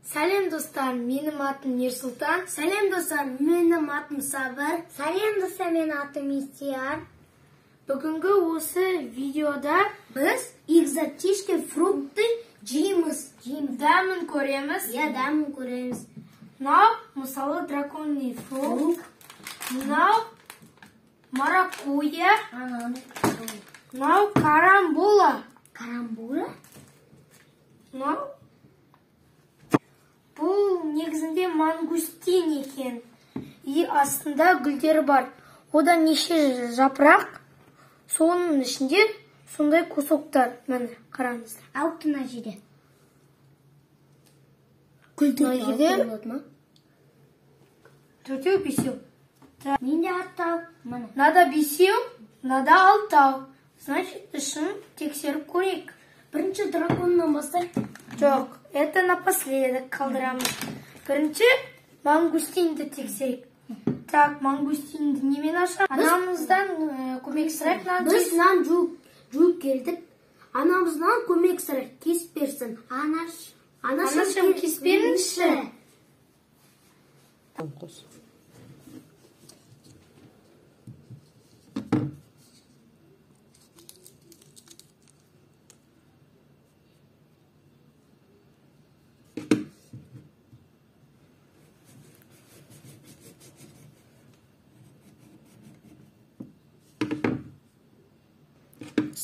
Сәлем достар, менің атым Ерсұлтан. Сәлем достар, менің атым Сабыр. Сәлем достар, менің атым Естияр. Бүгінгі осы видеода біз экзотический фрукты жейміз. Дәмін көреміз. Иә, дәмін көреміз. Мынау, мысалы, драконий фрукт. Мынау маракуйя. Мынау карамбола. Карамбола? Мынау бұл негізінде мангустин екен. И астында гүлдері бар. Одан неше жапырақ, соның ішінде сондай кусоктар. Міне, қараңыздар. Алты мына жерде. Гүлдер жерде болады ма? Төртеу, бесеу. Менде алтау. Міне. Мынада бесеу, мынада алтау. Значит, ішін тексеріп көрейік. Бірінші драконнан бастайық. Жоқ, это напоследок қалдырамыз. Бірінші мангустинді тексерейік. Так, мангустинді немен ашамыз? Анамыздан көмек сұрайық. Біз нан жуып келдік. Анамыздан көмек сұрайық, кесіп берсін. Анашым, кесіп беріңізші.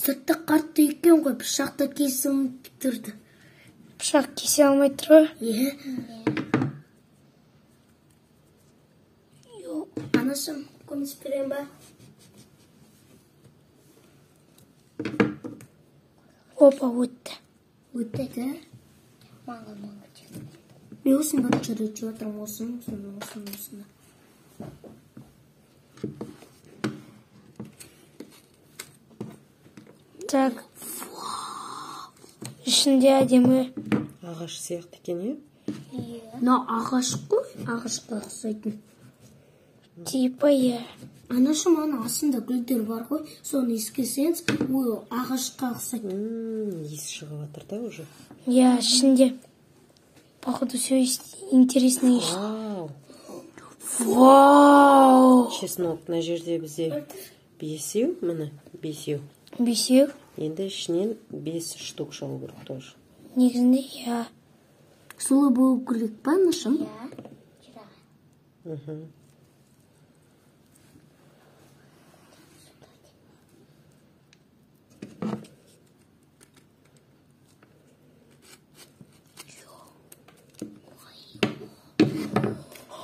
Сырты қатты екен ғой, пышақты кесіп тұрды. Пышақ кесе алмай тұр ғой? Иә. Анашым, көмек берейін ба? Опа, өтті. Өтті. Маңға. Мен осыны бірінші рет жеп жатырмын, осыны, осыны, осыны, осыны. Так, ішінде әдемі. Ағаш сияқты екен, е? Мынау ағаш қой, ағашқа ұқсайтын. Типа, иә. Анашым, ана астында гүлдер бар ғой, соны иіскесеңіз, ол ағашқа ұқсайды. Иіс шығып жатыр да уже. Иә, ішінде. Походу, все интересно. Вау! Вау! Чеснок мына жерде бізде бесеу, міне, бесеу. Бесеу. Енді ішінен 5 штук шығу керек тоже. Негізінде, иә. Солай болу керек па, анашым? Иә.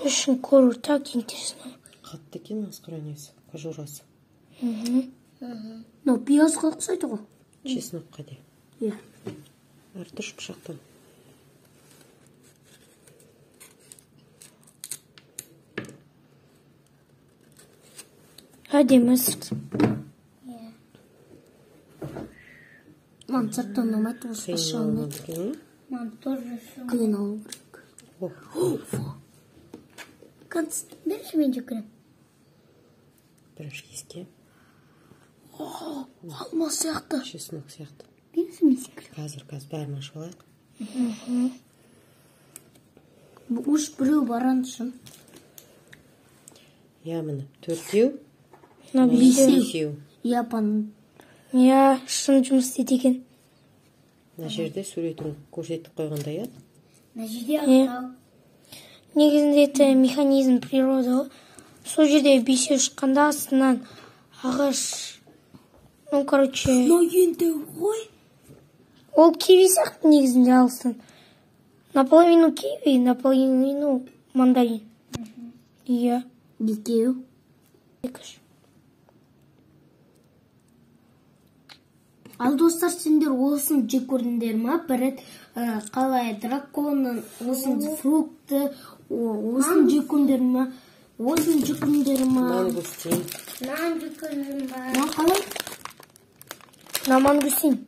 Ішін көру так интересно. Қатты екен асқар несі, кожурасы. Мынау пиязға ұқсайды ғой. Чеснокқа де. Иә. Артыш пышақтан. Әдемі сырт. Иә. Маған сырттан ұнамайды, осы Қиын алынады екен, е? Маған тоже Қиын алу керек. Берші, мен жеп көремін. Бірінші кеске. Алма сияқты. Чеснок сияқты. Берші, мен жеп көремін. Қазір, бәрін ашып алайық. Уж біреу бар, анашым. Иә, міне, төртеу. Мына бесеу. Бесеу. Иә, пан. Иә, шын жұмыс істейді екен. Мына жерде суретін көрсетіп қойғандай, иә? Мына жерде алтау. Негізінде это механизм природы ғой. Сол жерде бесеу шыққанда астынан ағаш, ну, короче. Мынау енді ғой. Ол киви сияқты негізінде алыстан. Наполовину киви, наполовину мандарин. Иә. Екеу. Екі. Ал достар, сендер осыны жеп көрдіңдер ма? Бір рет қалай драконның осыны фрукты, осыны жеп көрдіңдер ма? Осыны жеп көрдіңдер ма? Мангустин. Нан жеп көрдім ба? Мынау қалай? Мынау мангустин.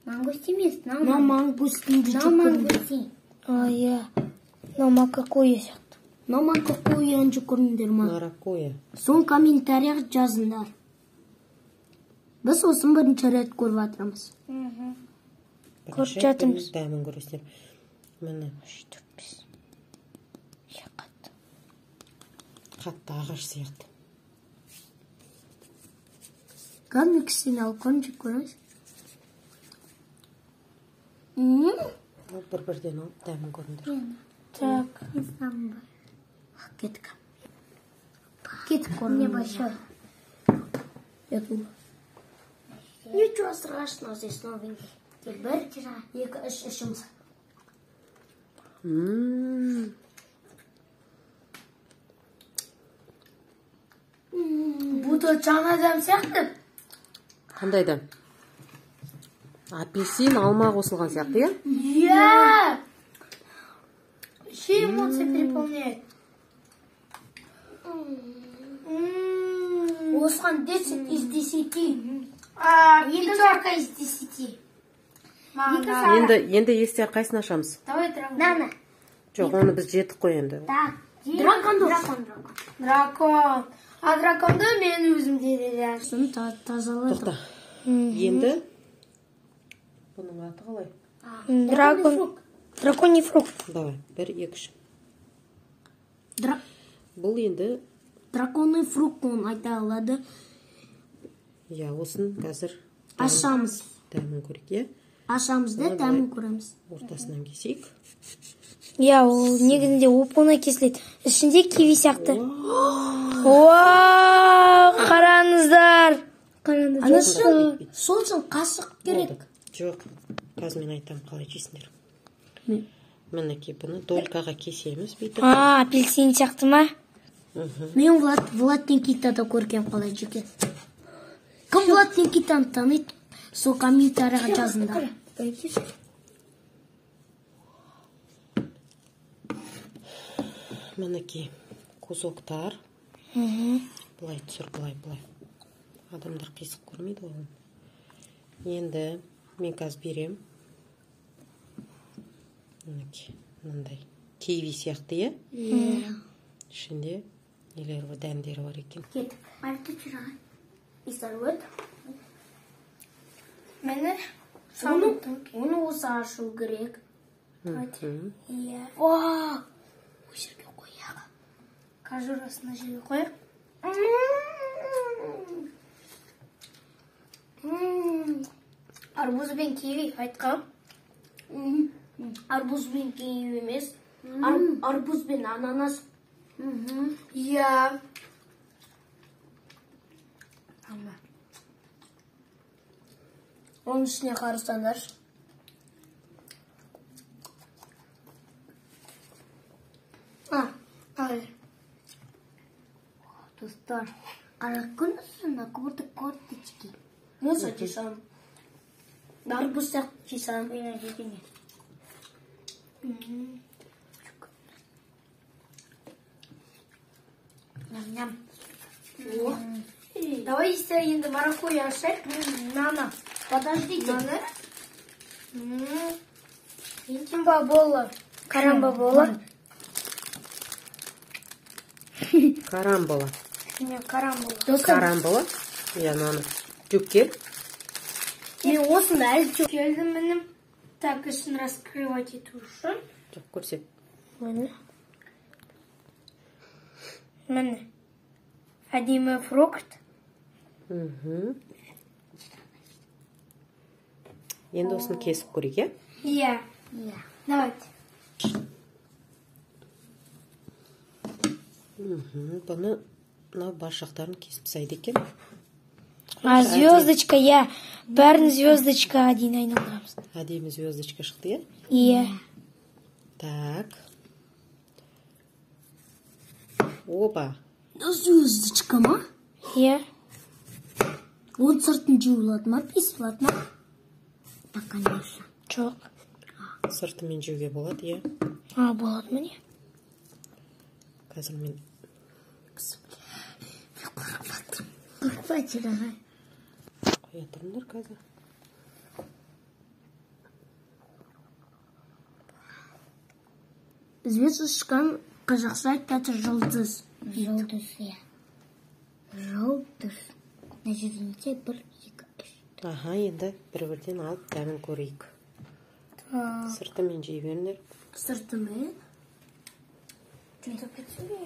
Мангустин емес, мынау мангустинді жеп мынау көрдім. Мангустин. А, иә. Мынау макакуя сияқты. Мынау макакуяны жеп көрдіңдер ма? Маракуя. Соны комментарияға жазыңдар. Біз осыны бірінші рет көріп жатырмыз. Көріп жатырмыз. Дәмін көресіңдер. Міне. 3, 4, 5. Иә, қатты. Қатты ағаш сияқты. Главное, кісіні алып көрін, жеп көреміз. Бір-бірден алып дәмін көріңдер. Так. Кеттік. Кеттік көріңдер. Небольшой. Ничего страшного, здесь новенький. 1, 2, 3, үшіміз. Бұл да жаңа дәм сияқты. Қандай дәм? Апельсин, алма қосылған сияқты, иә? Иә! Все эмоции переполняет. Осыған 10 из 10. Пятерка из 10. Енді естер қайсыны ашамыз? Давай дракон. Нана. Жоқ, оны біз жедік қой енді. Дракон. Дракон. А драконды мен өзім де Соны тазалайды. Тоқта. Енді бұның аты қалай? Дракон. Драконий фрукт. Давай, 1, 2, 3. Бұл енді Драконный фрукт оны айта алады. Иә, осын қазір Ашамыз. Дәмін көрейік, иә? Ашамыз да дәмін көреміз. Ортасынан кесейік. Иә, ол негізінде оп-оңай кесіледі. Ішінде киви сияқты. Уау, қараңыздар. Ана сол үшін қасық керек. Жоқ, қазір мен айтамын қалай жейсіңдер. Мінекей, бұны долькаға кесеміз бүйтіп. А, апельсин сияқты ма? Мен Влад Никитада көргем қалай жеке. Кім Влад Никитаны таниды, сол комментарияға жазыңдар. Мінекей, кусоктар. Былай түсір, былай, былай. Адамдар қисық көрмейді ғой. Енді мен қазір берем. Мінекей, мынандай киви сияқты, иә? Ішінде нелер бар, дәндері бар екен. Міне. Оны осы ашу керек. Иә. Вау! Осы жерге қояйық. Кожурасын жерге қояйық. Арбуз бен киви айтқам. Арбуз бен киви емес. Арбуз бен ананас. Иә. Оның ішіне қарасаңдар. Достар, қарақұнысына көрді корточки. Мұза жесам. Арбуз сияқты жесам. Ням-ням. Давай енді маракуйя ашайық. Нана, подождите. Карамбола. Карамбола. Карамбола. Карамбола. Карамбола. Иә, мынаны жеп кел. Мен осыны әлі жеп келдім мінім. Так, ішін раскрывать ету үшін. Жоқ, көрсет. Міне. Міне. Әдемі фрукт. Енді осыны кесіп көрейік, иә? Иә. Давайте. Бұны мынау бас жақтарын кесіп тастайды екен. А, звездочка, иә. Бәрін звездочка дейін айналдырамыз. Әдемі звездочка шықты, иә? Иә. Так. Опа. Звездочка ма? Иә. Оның сыртын жеу болады ма, пес болады ма? Да, конечно. Жоқ. Сыртымен жеуге болады, иә. А, болады ма не? Қазір мен Қорықпа, Чырағай. Қоя тұрыңдар қазір. Звездочканы қазақша айтады жұлдыз. Жұлдыз, иә. Жұлдыз. Мына жерде неше? 1, 2, 3. Аха, енді бір-бірден алып дәмін көрейік. Сыртымен жей беріңдер. Сыртымен? Жұтып кетсін бе?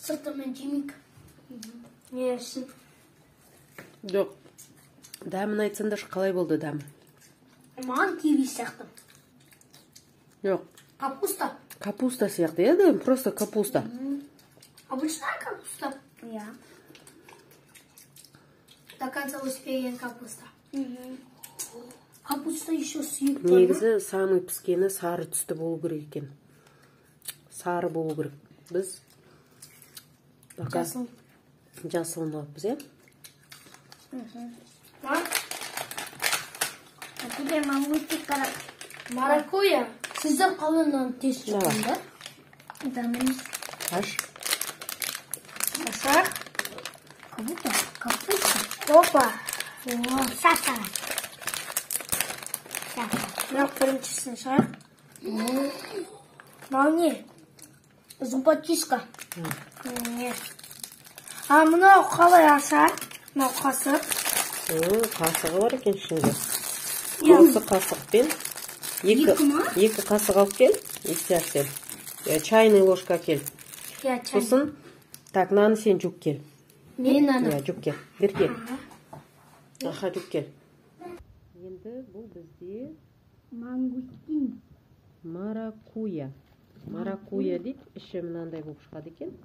Сыртымен жемейік. Не үшін? Жоқ. Дәмін айтсаңдаршы, қалай болды дәмі? Маған киви сияқты. Жоқ. Капуста. Капуста сияқты, иә, дәм? Просто капуста. Обычная капуста. Иә. До конца өспеген капуста. Капуста еще сүйек бар ма? Негізі самый піскені сары түсті болу керек екен. Сары болу керек. Біз пока Жасыл. жасылын алыппыз, иә? Мар А теперь мангустик қара. Маракуйя. Сіздер қалай мынаны тез Давай. шыққандар? Дәмін. Аш. Ашақ. Как будто капуста. Опа. О, сахар. Сахар. Мынау біріншісін шығар. Мынау не? Зубочистка. Не. А мынау қалай ашар? Мынау қасық. Қасығы бар екен ішінде. Осы қасықпен екі қасық алып кел, Естияр сен. Чайный ложка кел. Иә, чай. Сосын, так, мынаны сен жуып кел. Мен аны. Иә, жуып кел. Бер кел. Аха, жуып кел. Енді бұл бізде Мангустин. маракуйя. Маракуйя дейді. Іші мынандай болып шығады екен.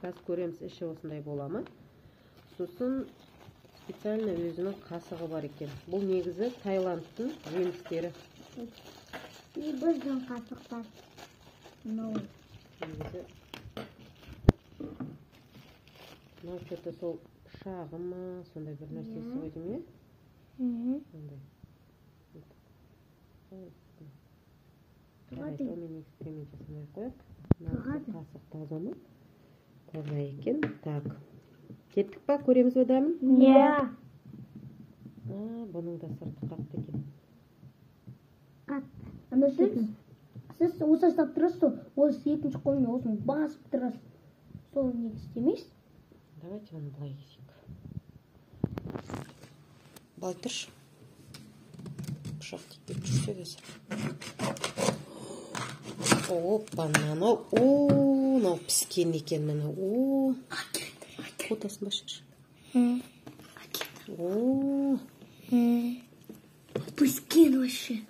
Қазір көреміз, іші осындай бола ма. Сосын специально өзінің қасығы бар екен. Бұл негізі Таиландтың жемістері. И біздің қасықтар. Новый. Негізі мынау что-то сол пышағы ма, сондай бір нәрсесі ғой деймін, иә? Сондай. Жарайды, онымен эксперимент жасамай ақ қояйық. Мынау қасық таза ма? Таза екен. Так. Кеттік па, көреміз бе дәмін? Иә. Бұның да сырты қатты екен. Қатты. Ана сіз осы ұстап тұрасыз, осы екінші қолмен осыны басып тұрасыз. Сол неге істемейсіз? Давайте оны былай кесейік. Былай тұршы. Пышақ тиіп кетіп жүрсе қазір. Опа, мынау, о, мынау піскен екен міне. О. Фотосын башыр. О. Піскен вообще.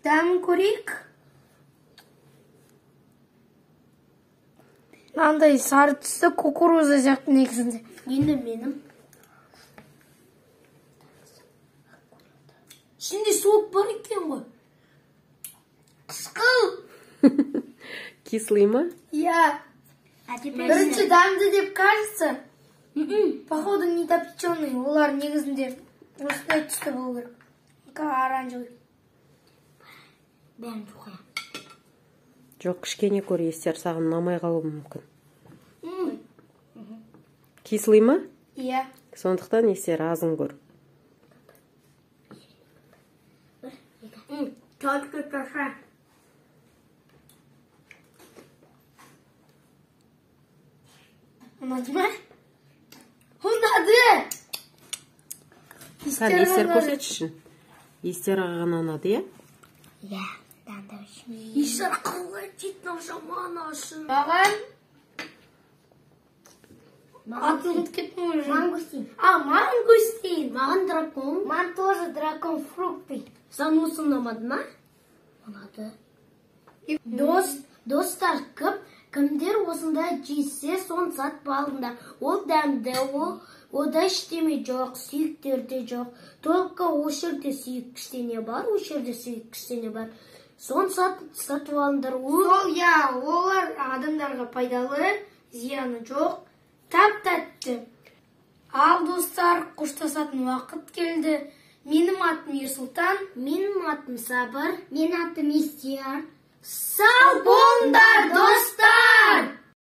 Дәмін көрейік. Мынандай сары түсті кукуруза сияқты негізінде. Енді менің. Ішінде сок бар екен ғой. Қышқыл. Кислый ма? Иә. А теперь Бірінші дәмді деп кажется. Походу недопеченный. Олар негізінде осындай түсті болу керек. Оранжевый. бәрін қоямын. Жоқ, кішкене көр, Естияр, саған ұнамай қалуы мүмкін. Кислый ма? Иә. Сондықтан Естияр азын көр. Только каша. Ұнады ма? Ұнады! Сәл Естияр көрсетші. Естияр ағаға ұнады, иә? Иә, дәмді очень. Естияр қалай жейді мынау жаман ашы. Маған атын ұмытып кеттім уже. Мангустин. А, мангустин. Маған дракон. Маған тоже дракон фрукты. Саған осы ұнамады ма? Ұнады. Достар, кімдер осындай жесе, соны сатып алыңдар. Ол дәмді, ода ештеме жоқ, сүйектер де жоқ. Только осы жерде сүйек кішкене бар, осы жерде сүйек кішкене бар. Соны сатып алыңдар. Сол, иә, олар адамдарға пайдалы, зияны жоқ, тәп-тәтті. Ал достар, қоштасатын уақыт келді. Менің атым Ерсұлтан. Менің атым Сабыр. Менің атым Естияр. Сау болыңдар, достар!